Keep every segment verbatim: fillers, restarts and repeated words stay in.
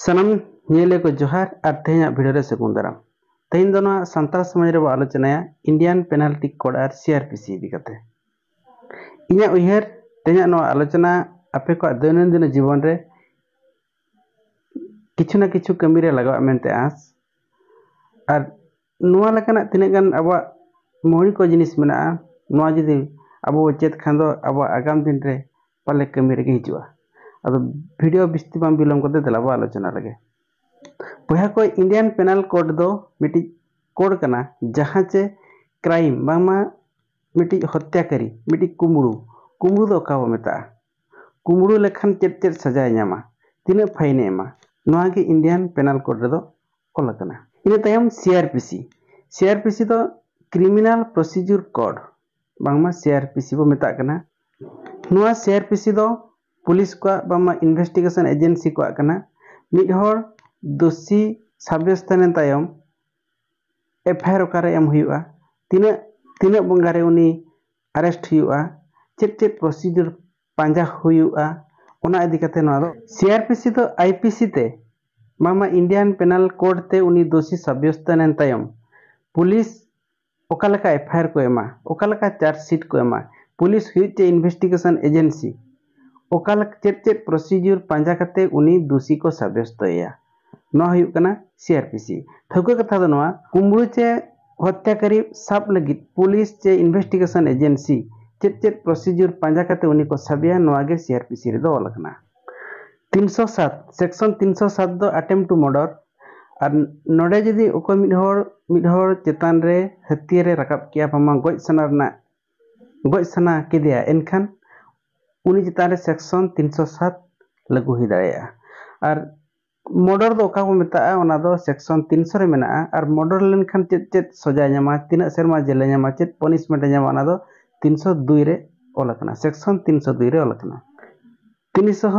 ᱥᱟᱱᱟᱢ ᱧᱮᱞᱤᱭᱟᱹ ᱠᱚ ᱡᱚᱦᱟᱨ ᱟᱨ ᱛᱮᱦᱮᱧᱟᱜ ᱵᱷᱤᱰᱤᱭᱳ ᱨᱮ ᱥᱟᱹᱜᱩᱱ ᱫᱟᱨᱟᱢ᱾ ᱛᱮᱦᱮᱧ ᱫᱚ ᱱᱚᱣᱟ ᱥᱟᱱᱛᱟᱲ ᱥᱚᱢᱟᱡᱽ ᱨᱮᱵᱚ ᱟᱞᱳᱪᱚᱱᱟᱭᱟ ᱤᱱᱰᱤᱭᱟᱱ ᱯᱮᱱᱟᱞᱴᱤ ᱠᱳᱰ ᱟᱨ ᱥᱤ ᱟᱨ ᱯᱤ ᱥᱤ ᱤᱫᱤ ᱠᱟᱛᱮ᱾ ᱤᱧᱟᱹᱜ ᱩᱭᱦᱟᱹᱨ, ᱛᱮᱦᱮᱧᱟᱜ ᱱᱚᱣᱟ ᱟᱞᱳᱪᱚᱱᱟ ᱟᱯᱮ ᱠᱚᱣᱟᱜ ᱫᱳᱭᱱᱚᱱᱫᱤᱱ ᱡᱤᱵᱚᱱ ᱨᱮ ᱠᱤᱪᱷᱩ ᱱᱟ ᱠᱤᱪᱷᱩ ᱠᱟᱹᱢᱤ ᱨᱮ ᱞᱟᱜᱟᱜ ᱢᱮᱱᱛᱮ ᱟᱸᱥ᱾ ᱟᱨ ᱱᱚᱣᱟ ᱞᱮᱠᱟᱱᱟᱜ ᱛᱤᱱᱟᱹᱜ ᱜᱟᱱ ᱟᱵᱚᱣᱟᱜ ᱢᱳᱣᱲᱤᱠᱚ ᱡᱤᱱᱤᱥ ᱢᱮᱱᱟᱜᱼᱟ, ᱱᱚᱣᱟ ᱡᱩᱫᱤ ᱟᱵᱚ ᱵᱚ ᱪᱮᱫ ᱠᱷᱟᱱ ᱫᱚ ᱟᱵᱚᱣᱟᱜ ᱟᱜᱟᱢ ᱫᱤᱱ ᱨᱮ ᱯᱟᱞᱮ ᱠᱟᱹᱢᱤ ᱨᱮᱜᱮ ᱦᱤᱡᱩᱜᱼᱟ᱾ ᱟᱫᱚ ᱵᱷᱤᱰᱤᱭᱳ ᱵᱤᱥᱛᱤ ᱵᱟᱝ ᱵᱤᱞᱚᱢ ᱠᱟᱛᱮ ᱫᱮᱞᱟ ᱵᱚ ᱟᱞᱳᱪᱚᱱᱟ ᱞᱮᱜᱮ᱾ ᱵᱚᱭᱦᱟ ᱠᱚ, ᱤᱱᱰᱤᱭᱟᱱ ᱯᱮᱱᱟᱞ ᱠᱳᱰ ᱫᱚ ᱢᱤᱫᱴᱤᱡ ᱠᱳᱰ ᱠᱟᱱᱟ, ᱡᱟᱦᱟᱸ ᱪᱮ ᱠᱨᱟᱭᱤᱢ, ᱵᱟᱝᱢᱟ ᱢᱤᱫᱴᱤᱡ ᱦᱚᱛᱭᱟᱠᱟᱨᱤ, ᱢᱤᱫᱴᱤᱡ ᱠᱩᱢᱵᱽᱲᱩ, ᱠᱩᱢᱵᱽᱲᱩ ᱫᱚ ᱚᱠᱟ ᱵᱚ ᱢᱮᱛᱟᱜᱼᱟ? ᱠᱩᱢᱵᱽᱲᱩ ᱞᱮᱠᱷᱟᱱ ᱪᱮᱫ ᱪᱮᱫ ᱥᱟᱡᱟᱭ ᱧᱟᱢᱟ, ᱛᱤᱱᱟᱹᱜ ᱯᱷᱟᱭᱤᱱᱮ ᱮᱢᱟ, ᱱᱚᱣᱟ ᱜᱮ ᱤᱱᱰᱤᱭᱟᱱ ᱯᱮᱱᱟᱞ ᱠᱳᱰ ᱨᱮᱫᱚ ᱚᱞ ᱟᱠᱟᱱᱟ᱾ ᱤᱱᱟᱹ ᱛᱟᱭᱚᱢ ᱥᱤ ᱟᱨ ᱯᱤ ᱥᱤ᱾ ᱥᱤ ᱟᱨ ᱯᱤ ᱥᱤ ᱫᱚ ᱠᱨᱤᱢᱤᱱᱟᱞ ᱯᱨᱚᱥᱤᱡᱩᱨ ᱠᱳᱰ, ᱵᱟᱝᱢᱟ ᱥᱤ ᱟᱨ ᱯᱤ ᱥᱤ ᱵᱚ ᱢᱮᱛᱟᱜ ᱠᱟᱱᱟ᱾ ᱱᱚᱣᱟ ᱥᱤ ᱟᱨ ᱯᱤ ᱥᱤ ᱫᱚ ᱯᱩᱞᱤᱥ ᱠᱚᱣᱟᱜ ᱵᱟᱝᱢᱟ ᱤᱱᱵᱷᱮᱥᱴᱤᱜᱮᱥᱚᱱ ᱮᱡᱮᱱᱥᱤ ᱠᱚᱣᱟᱜ ᱠᱟᱱᱟ᱾ ᱢᱤᱫ ᱦᱚᱲ ᱫᱳᱥᱤ ᱥᱟᱵᱭᱚᱥᱛᱚ ᱞᱮᱱ ᱛᱟᱭᱚᱢ ᱮᱯᱷ ᱟᱭ ᱟᱨ ᱚᱠᱟᱨᱮ ᱮᱢ ᱦᱩᱭᱩᱜᱼᱟ, ᱛᱤᱱᱟᱹᱜ ᱛᱤᱱᱟᱹᱜ ᱵᱚᱸᱜᱟ ᱨᱮ ᱩᱱᱤ ᱟᱨᱮᱥᱴ ᱦᱩᱭᱩᱜᱼᱟ, ᱪᱮᱫ ᱪᱮᱫ ᱯᱨᱚᱥᱤᱡᱩᱨ ᱯᱟᱸᱡᱟ ᱦᱩᱭᱩᱜᱼᱟ, ᱚᱱᱟ ᱤᱫᱤ ᱠᱟᱛᱮ ᱱᱚᱣᱟ ᱫᱚ ᱥᱤ ᱟᱨ ᱯᱤ ᱥᱤ ᱫᱚ ᱟᱭ ᱯᱤ ᱥᱤ ᱛᱮ, ᱵᱟᱝᱢᱟ ᱤᱱᱰᱤᱭᱟᱱ ᱯᱮᱱᱟᱞ ᱠᱳᱰ ᱛᱮ ᱩᱱᱤ ᱫᱳᱥᱤ ᱥᱟᱵᱭᱚᱥᱛᱚ ᱞᱮᱱ ᱛᱟᱭᱚᱢ ᱯᱩᱞᱤᱥ ᱚᱠᱟ ᱞᱮᱠᱟ ᱮᱯᱷ ᱟᱭ ᱟᱨ ᱠᱚ ᱮᱢᱟ, ᱚᱠᱟ ᱞᱮᱠᱟ ᱪᱟᱨᱡᱽ ᱥᱤᱴ ᱠᱚ ᱮᱢᱟ, ᱯᱩᱞᱤᱥ ᱦᱩᱭᱩᱜ ᱪᱮ ᱤᱱᱵᱷᱮᱥᱴᱤᱜᱮᱥᱚᱱ ᱮᱡᱮᱱᱥᱤ ᱚᱠᱟ ᱞᱮᱠᱟ, ᱪᱮᱫ ᱪᱮᱫ ᱯᱨᱚᱥᱤᱡᱩᱨ ᱯᱟᱸᱡᱟ ᱠᱟᱛᱮ ᱩᱱᱤ ᱫᱳᱥᱤ ᱠᱚ ᱥᱟᱵᱭᱚᱥᱛᱚᱭᱮᱭᱟ, ᱱᱚᱣᱟ ᱦᱩᱭᱩᱜ ᱠᱟᱱᱟ ᱥᱤ ᱟᱨ ᱯᱤ ᱥᱤ᱾ ᱴᱷᱟᱹᱣᱠᱟᱹ ᱠᱟᱛᱷᱟ ᱫᱚ ᱱᱚᱣᱟ, ᱠᱩᱢᱵᱽᱲᱩ ᱪᱮ ᱦᱚᱛᱭᱟᱠᱟᱨᱤ ᱥᱟᱵ ᱞᱟᱹᱜᱤᱫ ᱯᱩᱞᱤᱥ ᱪᱮ ᱤᱱᱵᱷᱮᱥᱴᱤᱜᱮᱥᱚᱱ ᱮᱡᱮᱱᱥᱤ ᱪᱮᱫ ᱪᱮᱫ ᱯᱨᱚᱥᱤᱡᱩᱨ ᱯᱟᱸᱡᱟ ᱠᱟᱛᱮ ᱩᱱᱤ ᱠᱚ ᱥᱟᱵᱮᱭᱟ, ᱱᱚᱣᱟ ᱜᱮ ᱥᱤ ᱟᱨ ᱯᱤ ᱥᱤ ᱨᱮᱫᱚ ᱚᱞ ᱟᱠᱟᱱᱟ᱾ ᱛᱤᱱᱥᱚ ᱥᱟᱛ, ᱥᱮᱠᱥᱚᱱ ᱛᱤᱱᱥᱚ ᱥᱟᱛ ᱫᱚ ᱟᱴᱮᱢᱯᱴ ᱴᱩ ᱢᱟᱨᱰᱟᱨ᱾ ᱟᱨ ᱱᱚᱰᱮ ᱡᱩᱫᱤ ᱚᱠᱚᱭ ᱢᱤᱫ ᱦᱚᱲ ᱢᱤᱫ ᱦᱚᱲ ᱪᱮᱛᱟᱱ ᱨᱮ ᱦᱟᱹᱛᱭᱟᱹᱨᱮ ᱨᱟᱠᱟᱵ ᱠᱮᱜᱼᱟ, ᱵᱟᱝᱢᱟ ᱜᱚᱡ ᱥᱟᱱᱟ ᱨᱮᱱᱟᱜ, ᱜᱚᱡ ᱥᱟᱱᱟ ᱠᱮᱫᱮᱭᱟ, ᱮᱱᱠᱷᱟᱱ ᱩᱱᱤ ᱪᱮᱛᱟᱱ ᱨᱮ ᱥᱮᱠᱥᱚᱱ ᱛᱤᱱᱥᱚ ᱥᱟᱛ ᱞᱟᱹᱜᱩ ᱦᱩᱭ ᱫᱟᱲᱮᱭᱟᱜᱼᱟ᱾ ᱟᱨ ᱢᱚᱨᱰᱟᱨ ᱫᱚ ᱚᱠᱟ ᱵᱚ ᱢᱮᱛᱟᱜᱼᱟ, ᱚᱱᱟ ᱫᱚ ᱥᱮᱠᱥᱚᱱ ᱛᱤᱱᱥᱚ ᱨᱮ ᱢᱮᱱᱟᱜᱼᱟ᱾ ᱟᱨ ᱢᱚᱨᱰᱟᱨ ᱞᱮᱱᱠᱷᱟᱱ ᱪᱮᱫ ᱪᱮᱫ ᱥᱚᱡᱟᱭ ᱧᱟᱢᱟ, ᱛᱤᱱᱟᱹᱜ ᱥᱮᱨᱢᱟ ᱡᱮᱞᱮ ᱧᱟᱢᱟ, ᱪᱮᱫ ᱯᱚᱱᱤᱥᱢᱮᱱᱴ ᱮ ᱧᱟᱢᱟ, ᱚᱱᱟ ᱫᱚ ᱛᱤᱱᱥᱚ ᱫᱩᱭ ᱨᱮ ᱚᱞ ᱟᱠᱟᱱᱟ, ᱥᱮᱠᱥᱚᱱ ᱛᱤᱱᱥᱚ ᱫᱩᱭ ᱨᱮ ᱚᱞ ᱟᱠᱟᱱᱟ᱾ ᱛᱤᱱᱥᱚ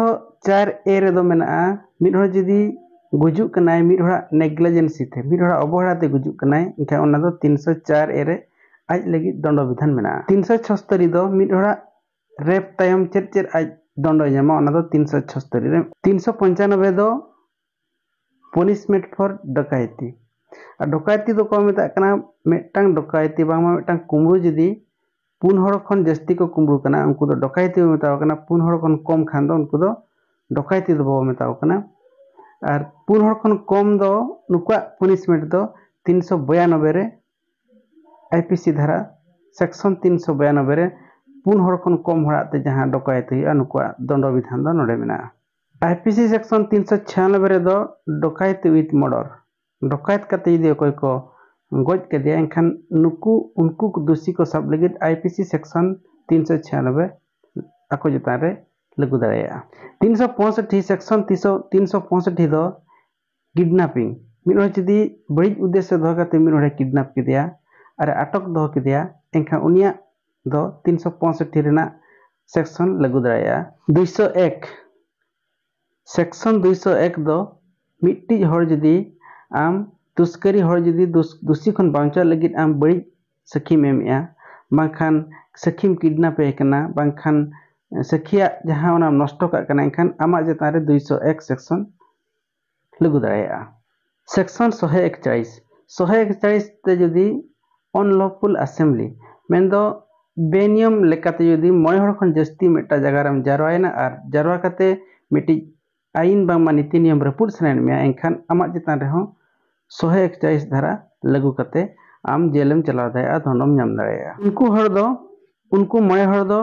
ᱪᱟᱨ ᱮ ᱨᱮᱫᱚ ᱢᱮᱱᱟᱜᱼᱟ, ᱢᱤᱫ ᱦᱚᱲ ᱡᱩᱫᱤ ᱜᱩᱡᱩᱜ ᱠᱟᱱᱟᱭ, ᱢᱤᱫ ᱦᱚᱲᱟᱜ ᱱᱮᱜᱽᱞᱤᱡᱮᱱᱥᱤ ᱛᱮ, ᱢᱤᱫ ᱦᱚᱲᱟᱜ ᱚᱵᱚᱦᱮᱲᱟ ᱛᱮ ᱜᱩᱡᱩᱜ ᱠᱟᱱᱟᱭ, ᱮᱱᱠᱷᱟᱱ ᱚᱱᱟ ᱫᱚ ᱛᱤᱱᱥᱚ ᱪᱟᱨ ᱮ ᱨᱮ ᱟᱡ ᱞᱟᱹᱜᱤᱫ ᱫᱚᱱᱰᱚ ᱵᱤᱫᱷᱟᱱ ᱢᱮᱱᱟᱜᱼᱟ᱾ ᱛᱤᱱᱥᱚ ᱪᱷᱚᱥᱛᱚᱨᱤ ᱫᱚ ᱢᱤᱫ ᱦᱚᱲᱟᱜ ᱨᱮᱯ ᱛᱟᱭᱚᱢ ᱪᱮᱫ ᱪᱮᱫ ᱟᱡ ᱫᱚᱱᱰᱚᱭ ᱧᱟᱢᱟ, ᱚᱱᱟ ᱫᱚ ᱛᱤᱱᱥᱚ ᱪᱷᱚᱥᱛᱚᱨᱤ ᱨᱮ᱾ ᱛᱤᱱᱥᱚ ᱯᱚᱧᱪᱟᱱᱚᱵᱵᱳᱭ ᱫᱚ punishment for ᱰᱚᱠᱟᱭᱛᱤ᱾ ᱟᱨ ᱰᱚᱠᱟᱭᱛᱤ ᱫᱚᱠᱚ ᱢᱮᱛᱟᱜ ᱠᱟᱱᱟ ᱢᱤᱫᱴᱟᱝ ᱰᱚᱠᱟᱭᱛᱤ ᱵᱟᱝᱢᱟ ᱢᱤᱫᱴᱟᱝ ᱠᱩᱢᱵᱽᱲᱩ ᱡᱩᱫᱤ ᱯᱩᱱ ᱦᱚᱲ ᱠᱷᱚᱱ ᱡᱟᱹᱥᱛᱤ ᱠᱚ ᱠᱩᱢᱵᱽᱲᱩ ᱠᱟᱱᱟ, ᱩᱱᱠᱩ ᱫᱚ ᱰᱚᱠᱟᱭᱛᱤ ᱵᱚ ᱢᱮᱛᱟᱣ ᱠᱟᱱᱟ᱾ ᱯᱩᱱ ᱦᱚᱲ ᱠᱷᱚᱱ ᱠᱚᱢ ᱠᱷᱟᱱ ᱫᱚ ᱩᱱᱠᱩ ᱫᱚ ᱰᱚᱠᱟᱭᱛᱤ ᱫᱚ ᱵᱟᱵᱚ ᱢᱮᱛᱟᱣ ᱠᱟᱱᱟ᱾ ᱟᱨ ᱯᱩᱱ ᱦᱚᱲ ᱠᱷᱚᱱ ᱠᱚᱢ ᱫᱚ ᱱᱩᱠᱩᱣᱟᱜ punishment ᱫᱚ ᱛᱤᱱᱥᱚ ᱵᱚᱭᱟᱱᱚᱵᱵᱳᱭ ᱨᱮ ᱟᱭ ᱯᱤ ᱥᱤ ᱫᱷᱟᱨᱟ section ᱛᱤᱱᱥᱚ ᱵᱚᱭᱟᱱᱚᱵᱵᱳᱭ ᱨᱮ ᱯᱩᱱ ᱦᱚᱲ ᱠᱷᱚᱱ ᱠᱚᱢ ᱦᱚᱲᱟᱜ ᱛᱮ ᱡᱟᱦᱟᱸ ᱰᱚᱠᱟᱭᱛᱤ ᱦᱩᱭᱩᱜᱼᱟ, ᱱᱩᱠᱩᱣᱟᱜ ᱫᱚᱱᱰᱚ ᱵᱤᱫᱷᱟᱱ ᱫᱚ ᱱᱚᱰᱮ ᱢᱮᱱᱟᱜᱼᱟ᱾ ᱟᱭ ᱯᱤ ᱥᱤ section ᱛᱤᱱᱥᱚ ᱪᱷᱤᱭᱟᱱᱚᱵᱵᱳᱭ ᱨᱮᱫᱚ ᱰᱚᱠᱟᱭᱛᱤ with murder, ᱰᱚᱠᱟᱭᱛ ᱠᱟᱛᱮ ᱡᱩᱫᱤ ᱚᱠᱚᱭ ᱠᱚ ᱜᱚᱡ ᱠᱮᱫᱮᱭᱟ, ᱮᱱᱠᱷᱟᱱ ᱱᱩᱠᱩ ᱩᱱᱠᱩ ᱫᱩᱥᱤ ᱠᱚ ᱥᱟᱵ ᱞᱟᱹᱜᱤᱫ ᱟᱭ ᱯᱤ ᱥᱤ section ᱛᱤᱱᱥᱚ ᱪᱷᱤᱭᱟᱱᱚᱵᱵᱳᱭ ᱟᱠᱚ ᱪᱮᱛᱟᱱ ᱨᱮ ᱞᱟᱹᱜᱩ ᱫᱟᱲᱮᱭᱟᱜᱼᱟ᱾ ᱛᱤᱱᱥᱚ ᱯᱚᱸᱭᱥᱚᱴᱴᱤ section ᱛᱤᱱᱥᱚ ᱯᱚᱸᱭᱥᱚᱴᱴᱤ ᱫᱚ ᱠᱤᱰᱱᱟᱯᱤᱝ, ᱢᱤᱫ ᱦᱚᱲ ᱡᱩᱫᱤ ᱵᱟᱹᱲᱤᱡ ᱩᱫᱽᱫᱮᱥᱥᱚ ᱫᱚᱦᱚ ᱠᱟᱛᱮ ᱢᱤᱫ ᱦᱚᱲᱮ ᱠᱤᱰᱱᱟᱯ ᱠᱮᱫᱮᱭᱟ ᱟᱨ ᱟᱴᱚᱠ ᱫᱚᱦᱚ ᱠᱮᱫᱮᱭᱟ, ᱮᱱᱠᱷᱟᱱ ᱩᱱᱤᱭᱟᱜ ᱫᱚ ᱛᱤᱱᱥᱚ ᱯᱚᱸᱭᱥᱚᱴᱴᱤ ᱨᱮᱱᱟᱜ section ᱞᱟᱹᱜᱩ ᱫᱟᱲᱮᱭᱟᱜᱼᱟ᱾ ᱫᱩᱭᱥᱚ ᱮᱠ, section ᱫᱩᱭᱥᱚ ᱮᱠ ᱫᱚ ᱢᱤᱫᱴᱤᱡ ᱦᱚᱲ ᱡᱩᱫᱤ ᱟᱢ ᱛᱩᱥᱠᱟᱹᱨᱤ ᱦᱚᱲ ᱡᱩᱫᱤ ᱫᱩᱥ-, ᱫᱩᱥᱤ ᱠᱷᱚᱱ ᱵᱟᱧᱪᱟᱣ ᱞᱟᱹᱜᱤᱫ ᱟᱢ ᱵᱟᱹᱲᱤᱡ ᱥᱟᱹᱠᱷᱤᱢ ᱮᱢᱮᱜᱼᱟ, ᱵᱟᱝᱠᱷᱟᱱ ᱥᱟᱹᱠᱷᱤᱢ ᱠᱤᱰᱱᱟᱯ ᱮ ᱠᱟᱱᱟ, ᱵᱟᱝᱠᱷᱟᱱ ᱥᱟᱹᱠᱷᱤᱭᱟᱜ ᱡᱟᱦᱟᱸ ᱚᱱᱟᱢ ᱱᱚᱥᱴᱚ ᱠᱟᱜ ᱠᱟᱱᱟ, ᱮᱱᱠᱷᱟᱱ ᱟᱢᱟᱜ ᱪᱮᱛᱟᱱ ᱨᱮ ᱫᱩᱭᱥᱚ ᱮᱠ section ᱞᱟᱹᱜᱩ ᱫᱟᱲᱮᱭᱟᱜᱼᱟ᱾ Section ᱥᱚᱦᱮ ᱮᱠᱪᱟᱲᱤᱥ, ᱥᱚᱦᱮ ᱮᱠᱪᱟᱲᱤᱥ ᱛᱮ ᱡᱩᱫᱤ unlawful assembly, ᱢᱮᱱᱫᱚ ᱵᱮᱱᱤᱭᱚᱢ ᱞᱮᱠᱟᱛᱮ ᱡᱩᱫᱤ ᱢᱚᱬᱮ ᱦᱚᱲ ᱠᱷᱚᱱ ᱡᱟᱹᱥᱛᱤ ᱢᱤᱫᱴᱟᱝ ᱡᱟᱭᱜᱟ ᱨᱮᱢ ᱡᱟᱨᱣᱟᱭᱮᱱᱟ ᱟᱨ ᱡᱟᱨᱣᱟ ᱠᱟᱛᱮ ᱢᱤᱫᱴᱤᱡ ᱟᱭᱤᱱ ᱵᱟᱝᱢᱟ ᱱᱤᱛᱤ ᱱᱤᱭᱚᱢ ᱨᱟᱹᱯᱩᱫ ᱥᱟᱱᱟᱭᱮᱫ ᱢᱮᱭᱟ, ᱮᱱᱠᱷᱟᱱ ᱟᱢᱟᱜ ᱪᱮᱛᱟᱱ ᱨᱮᱦᱚᱸ ᱥᱚᱦᱮ ᱮᱠᱪᱟᱲᱤᱥ ᱫᱷᱟᱨᱟ ᱞᱟᱹᱜᱩ ᱠᱟᱛᱮ ᱟᱢ ᱡᱮᱞᱮᱢ ᱪᱟᱞᱟᱣ ᱫᱟᱲᱮᱭᱟᱜᱼᱟ, ᱫᱚᱱᱰᱚᱢ ᱧᱟᱢ ᱫᱟᱲᱮᱭᱟᱜᱼᱟ᱾ ᱩᱱᱠᱩ ᱦᱚᱲ ᱫᱚ, ᱩᱱᱠᱩ ᱢᱚᱬᱮ ᱦᱚᱲ ᱫᱚ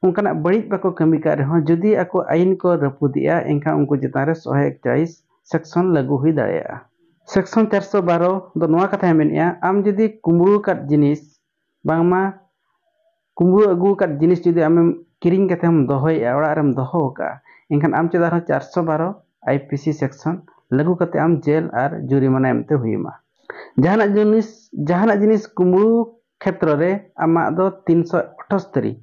ᱚᱱᱠᱟᱱᱟᱜ ᱵᱟᱹᱲᱤᱡ ᱵᱟᱠᱚ ᱠᱟᱹᱢᱤ ᱠᱟᱜ ᱨᱮᱦᱚᱸ, ᱡᱩᱫᱤ ᱟᱠᱚ ᱟᱭᱤᱱ ᱠᱚ ᱨᱟᱹᱯᱩᱫᱮᱜᱼᱟ, ᱮᱱᱠᱷᱟᱱ ᱩᱱᱠᱩ ᱪᱮᱛᱟᱱ ᱨᱮ ᱥᱚᱦᱮ ᱮᱠᱪᱟᱲᱤᱥ section ᱞᱟᱹᱜᱩ ᱦᱩᱭ ᱫᱟᱲᱮᱭᱟᱜᱼᱟ᱾ Section ᱪᱟᱨᱥᱚ ᱵᱟᱨᱚ ᱫᱚ ᱱᱚᱣᱟ ᱠᱟᱛᱷᱟᱭ ᱢᱮᱱᱮᱜᱼᱟ, ᱟᱢ ᱡᱩᱫᱤ ᱠᱩᱢᱵᱽᱲᱩ ᱟᱠᱟᱫ ᱡᱤᱱᱤᱥ, ᱵᱟᱝᱢᱟ ᱠᱩᱢᱵᱽᱲᱩ ᱟᱹᱜᱩ ᱟᱠᱟᱫ ᱡᱤᱱᱤᱥ ᱡᱩᱫᱤ ᱟᱢᱮᱢ ᱠᱤᱨᱤᱧ ᱠᱟᱛᱮᱢ ᱫᱚᱦᱚᱭᱮᱜᱼᱟ, ᱚᱲᱟᱜ ᱨᱮᱢ ᱫᱚᱦᱚ ᱟᱠᱟᱫᱼᱟ, ᱮᱱᱠᱷᱟᱱ ᱟᱢ ᱪᱮᱛᱟᱱ ᱨᱮᱦᱚᱸ ᱪᱟᱨᱥᱚ ᱵᱟᱨᱚ ᱟᱭ ᱯᱤ ᱥᱤ section ᱞᱟᱹᱜᱩ ᱠᱟᱛᱮ ᱟᱢ ᱡᱮᱞ ᱟᱨ ᱡᱩᱨᱤᱢᱟᱱᱟ ᱮᱢᱛᱮ ᱦᱩᱭ ᱟᱢᱟ᱾ ᱡᱟᱦᱟᱱᱟᱜ ᱡᱤᱱᱤᱥ, ᱡᱟᱦᱟᱱᱟᱜ ᱡᱤᱱᱤᱥ ᱠᱩᱢᱵᱽᱲᱩ ᱠᱷᱮᱛᱨᱚ ᱨᱮ ᱟᱢᱟᱜ ᱫᱚ ᱛᱤᱱᱥᱚ ᱟᱴᱷᱟᱥᱛᱨᱤ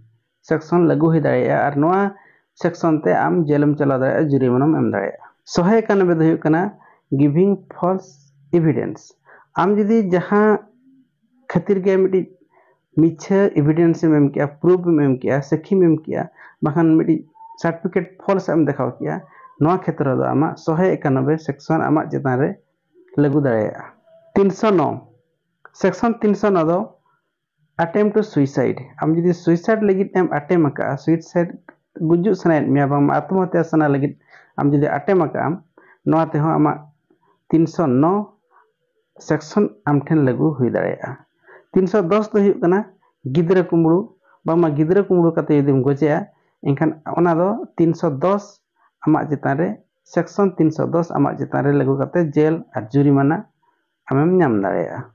section ᱞᱟᱹᱜᱩ ᱦᱩᱭ ᱫᱟᱲᱮᱭᱟᱜᱼᱟ ᱟᱨ ᱱᱚᱣᱟ section ᱛᱮ ᱟᱢ ᱡᱮᱞᱮᱢ ᱪᱟᱞᱟᱣ ᱫᱟᱲᱮᱭᱟᱜᱼᱟ, ᱡᱩᱨᱤᱢᱟᱱᱟᱢ ᱮᱢ ᱫᱟᱲᱮᱭᱟᱜᱼᱟ᱾ ᱥᱚᱦᱮ ᱮᱠᱟᱱᱚᱵᱵᱳᱭ ᱫᱚ ᱦᱩᱭᱩᱜ ᱠᱟᱱᱟ giving false evidence᱾ ᱟᱢ ᱡᱩᱫᱤ ᱡᱟᱦᱟᱸ ᱠᱷᱟᱹᱛᱤᱨ ᱜᱮ ᱢᱤᱫᱴᱤᱡ ᱢᱤᱪᱷᱟᱹ evidence ᱮᱢ ᱮᱢ ᱠᱮᱜᱼᱟ, proof ᱮᱢ ᱮᱢ ᱠᱮᱜᱼᱟ, ᱥᱟᱹᱠᱷᱤᱢ ᱮᱢ ᱠᱮᱜᱼᱟ, ᱵᱟᱠᱷᱟᱱ ᱢᱤᱫᱴᱤᱡ certificate false ᱮᱢ ᱫᱮᱠᱷᱟᱣ ᱠᱮᱜᱼᱟ, ᱱᱚᱣᱟ ᱠᱷᱮᱛᱨᱚ ᱫᱚ ᱟᱢᱟᱜ ᱥᱚᱦᱮ ᱮᱠᱟᱱᱚᱵᱵᱳᱭ ᱥᱮᱠᱥᱚᱱ ᱟᱢᱟᱜ ᱪᱮᱛᱟᱱ ᱨᱮ ᱞᱟᱹᱜᱩ ᱫᱟᱲᱮᱭᱟᱜᱼᱟ᱾ ᱛᱤᱱᱥᱚ ᱱᱚ, ᱥᱮᱠᱥᱚᱱ ᱛᱤᱱᱥᱚ ᱱᱚ ᱫᱚ attempt to suicide᱾ ᱟᱢ ᱡᱩᱫᱤ ᱥᱩᱭᱥᱟᱭᱤᱰ ᱞᱟᱹᱜᱤᱫ ᱮᱢ ᱟᱴᱮᱢ ᱟᱠᱟᱫᱼᱟ, ᱥᱩᱭᱥᱟᱭᱤᱰ, ᱜᱩᱡᱩᱜ ᱥᱟᱱᱟᱭᱮᱫ ᱢᱮᱭᱟ, ᱵᱟᱝᱢᱟ ᱟᱛᱢᱚᱦᱚᱛᱭᱟ ᱥᱟᱱᱟ ᱞᱟᱹᱜᱤᱫ ᱟᱢ ᱡᱩᱫᱤ ᱟᱴᱮᱢ ᱟᱠᱟᱫᱼᱟᱢ, ᱱᱚᱣᱟ ᱛᱮᱦᱚᱸ ᱟᱢᱟᱜ ᱛᱤᱱᱥᱚ ᱱᱚ ᱥᱮᱠᱥᱚᱱ ᱟᱢ ᱴᱷᱮᱱ ᱞᱟᱹᱜᱩ ᱦᱩᱭ ᱫᱟᱲᱮᱭᱟᱜᱼᱟ᱾ ᱛᱤᱱᱥᱚ ᱫᱚᱥ ᱫᱚ ᱦᱩᱭᱩᱜ ᱠᱟᱱᱟ ᱜᱤᱫᱽᱨᱟᱹ ᱠᱩᱢᱵᱽᱲᱩ, ᱵᱟᱝᱢᱟ ᱜᱤᱫᱽᱨᱟᱹ ᱠᱩᱢᱵᱽᱲᱩ ᱠᱟᱛᱮ ᱡᱩᱫᱤᱢ ᱜᱚᱡᱮᱭᱟ, ᱮᱱᱠᱷᱟᱱ ᱚᱱᱟ ᱫᱚ ᱛᱤᱱᱥᱚ ᱫᱚᱥ ᱟᱢᱟᱜ ᱪᱮᱛᱟᱱ ᱨᱮ, ᱥᱮᱠᱥᱚᱱ ᱛᱤᱱᱥᱚ ᱫᱚᱥ ᱟᱢᱟᱜ ᱪᱮᱛᱟᱱ ᱨᱮ ᱞᱟᱹᱜᱩ ᱠᱟᱛᱮ ᱡᱮᱞ ᱟᱨ ᱡᱩᱨᱤᱢᱟᱱᱟ ᱟᱢᱮᱢ ᱧᱟᱢ ᱫᱟᱲᱮᱭᱟᱜᱼᱟ᱾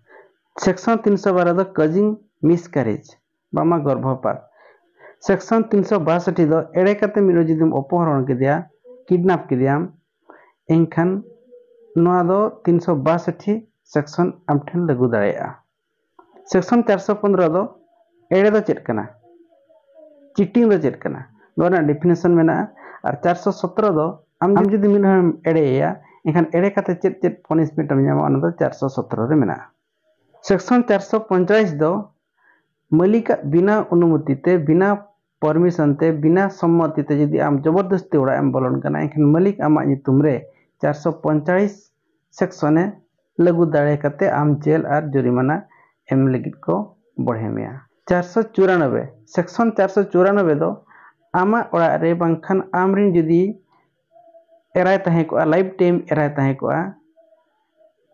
ᱥᱮᱠᱥᱚᱱ ᱛᱤᱱᱥᱚ ᱵᱟᱨᱚ ᱫᱚ causing miscarriage, ᱵᱟᱝᱢᱟ ᱜᱚᱨᱵᱷᱚᱯᱟᱛ᱾ ᱥᱮᱠᱥᱚᱱ ᱛᱤᱱᱥᱚ ᱵᱟᱥᱚᱴᱷᱤ ᱫᱚ ᱮᱲᱮ ᱠᱟᱛᱮ ᱢᱤᱫ ᱦᱚᱲ ᱡᱩᱫᱤᱢ ᱚᱯᱚᱦᱚᱨᱚᱱ ᱠᱮᱫᱮᱭᱟ, ᱠᱤᱰᱱᱟᱯ ᱠᱮᱫᱮᱭᱟᱢ, ᱮᱱᱠᱷᱟᱱ ᱱᱚᱣᱟ ᱫᱚ ᱛᱤᱱᱥᱚ ᱵᱟᱥᱚᱴᱷᱤ ᱥᱮᱠᱥᱚᱱ ᱟᱢ ᱴᱷᱮᱱ ᱞᱟᱹᱜᱩ ᱫᱟᱲᱮᱭᱟᱜᱼᱟ᱾ ᱥᱮᱠᱥᱚᱱ ᱪᱟᱨᱥᱚ ᱯᱚᱱᱨᱚ ᱫᱚ ᱮᱲᱮ ᱫᱚ ᱪᱮᱫ ᱠᱟᱱᱟ, ᱪᱤᱴᱤᱝ ᱫᱚ ᱪᱮᱫ ᱠᱟᱱᱟ, ᱱᱚᱣᱟ ᱨᱮᱱᱟᱜ ᱰᱤᱯᱷᱤᱱᱮᱥᱚᱱ ᱢᱮᱱᱟᱜᱼᱟ᱾ ᱟᱨ ᱪᱟᱨᱥᱚ ᱥᱚᱛᱨᱚ ᱫᱚ ᱟᱢ ᱡᱩᱫᱤ ᱢᱤᱫ ᱦᱚᱲᱮᱢ ᱮᱲᱮᱭᱮᱭᱟ, ᱮᱱᱠᱷᱟᱱ ᱮᱲᱮ ᱠᱟᱛᱮ ᱪᱮᱫ ᱪᱮᱫ ᱯᱚᱱᱤᱥᱢᱮᱱᱴ ᱮᱢ ᱧᱟᱢᱟ, ᱚᱱᱟ ᱫᱚ ᱪᱟᱨᱥᱚ ᱥᱚᱛᱨᱚ ᱨᱮ ᱢᱮᱱᱟᱜᱼᱟ᱾ ᱥᱮᱠᱥᱚᱱ ᱪᱟᱨᱥᱚ ᱯᱚᱧᱪᱟᱥ ᱫᱚ ᱢᱟᱹᱞᱤᱠᱟᱜ ᱵᱤᱱᱟ ᱚᱱᱩᱢᱚᱛᱤ ᱛᱮ, ᱵᱤᱱᱟ ᱯᱟᱨᱢᱤᱥᱚᱱ ᱛᱮ, ᱵᱤᱱᱟ ᱥᱚᱢᱢᱚᱛᱤ ᱛᱮ ᱡᱩᱫᱤ ᱟᱢ ᱡᱚᱵᱚᱨᱫᱚᱥᱛᱤ ᱚᱲᱟᱜ ᱮᱢ ᱵᱚᱞᱚᱱ ᱠᱟᱱᱟ, ᱮᱱᱠᱷᱟᱱ ᱢᱟᱹᱞᱤᱠ ᱟᱢᱟᱜ ᱧᱩᱛᱩᱢ ᱨᱮ ᱪᱟᱨᱥᱚ ᱯᱚᱧᱪᱟᱥ ᱥᱮᱠᱥᱚᱱᱮ ᱞᱟᱹᱜᱩ ᱫᱟᱲᱮ ᱠᱟᱛᱮ ᱟᱢ ᱡᱮᱞ ᱟᱨ ᱡᱩᱨᱤᱢᱟᱱᱟ ᱮᱢ ᱞᱟᱹᱜᱤᱫ ᱠᱚ ᱵᱚᱲᱦᱮ ᱢᱮᱭᱟ᱾ ᱪᱟᱨᱥᱚ ᱪᱩᱨᱟᱱᱚᱵᱵᱳᱭ, ᱥᱮᱠᱥᱚᱱ ᱪᱟᱨᱥᱚ ᱪᱩᱨᱟᱱᱚᱵᱵᱳᱭ ᱫᱚ ᱟᱢᱟᱜ ᱚᱲᱟᱜ ᱨᱮ ᱵᱟᱝᱠᱷᱟᱱ ᱟᱢᱨᱮᱱ ᱡᱩᱫᱤ ᱮᱨᱟᱭ ᱛᱟᱦᱮᱸ ᱠᱚᱜᱼᱟ, ᱞᱟᱭᱤᱯᱷ ᱴᱟᱭᱤᱢ ᱮᱨᱟᱭ ᱛᱟᱦᱮᱸ ᱠᱚᱜᱼᱟ,